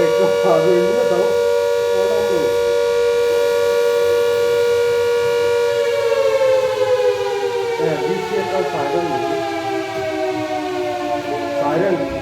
Hei ka rui nula dang a la awm lo. E BC atang siren ni. Siren.